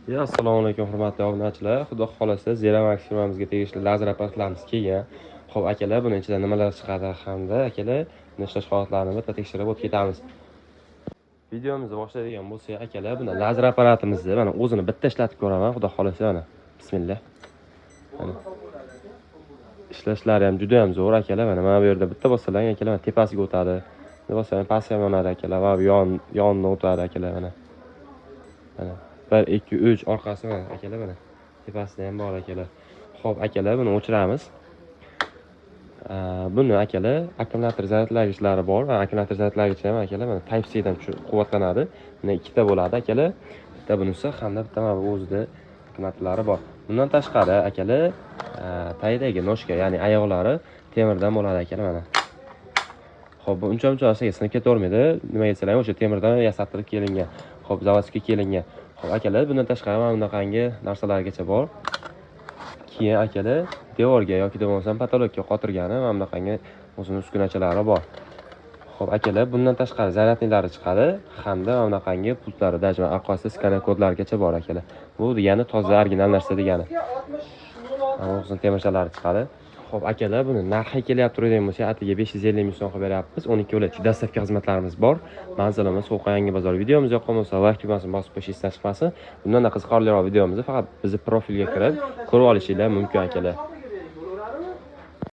Ya, assalomu alaykum, hurmatli obunachilar. Xudo xolasa, Zeramax firmamizga tegishli lazer apparatlarimiz kelgan. Xo'p, akalar, buni ichidan nimalar chiqadi hamda akalar, buni ishlash holatlarini bitta tekshirib o'tib ketamiz. Videomizni boshlaydigan bo'lsak, akalar, buni lazer apparatimizni mana o'zini bitta ishlatib ko'raman, xudo xolasa, mana. Bismillah. Mana. Ishlashlari ham juda ham zo'r, akalar. Mana bu yerda bitta bossalar, akalar, mana tepasiga o'tadi. Bitta bossalar pastga ham yonadi, akalar, va bu yon yonidan o'tadi, akalar, mana. Mana 1 2 3 orqasi, mana, akalar, mana. Tepasida ham bor, akalar. Xo'p, akalar, buni o'chiramiz. Buni, akalar, akkumulyator zaryadlagichlari bor va akkumulyator zaryadlagichi ham, akalar, mana Type C dan quvvatlanadi. Buni ikkita bo'ladi, akalar. Bitta bunisi hamda bitta mana bu o'zida akkumulyatorlari bor. Bundan tashqari, akalar, tagidagi ножка, ya'ni oyoqlari temirdan bo'ladi, akalar, mana. Xo'p, bu uncha muncha narsaga sinib ketavermaydi. Nimaga desalar, o'sha temirdan yasattirib kelingan. Xo'p, заводской kelingan. Xo'p, akalar, bundan tashqari mana bunaqangi narsalargacha bor. Keyin, akalar, devorga yoki bo'lmasam потолок ka qotirgani mana bunaqangi o'zini uskunachalari bor. Xo'p, akalar, bundan tashqari зарядный lari chiqadi hamda mana bunaqangi pultlari, даже mana orqasida skaner kodlarigacha bor, akalar. Bu degani toza original narsa degani. Mana o'zini temirchalari chiqadi. Xo'p, akalar, buni narxi kelyapti turadigan bo'lsa, atigi 550 ming so'm qilib beryapmiz. 12 viloyat доставка xizmatlarimiz bor. Manzilimiz Qo'qon, Yangi bozor. Videomiz yoqqan bo'lsa, layk tugmasini bosib qo'yish esdan chiqmasin. Bundan qiziqarliroq videomizni faqat bizni profilga kirib ko'rib olishinglar mumkin, akalar.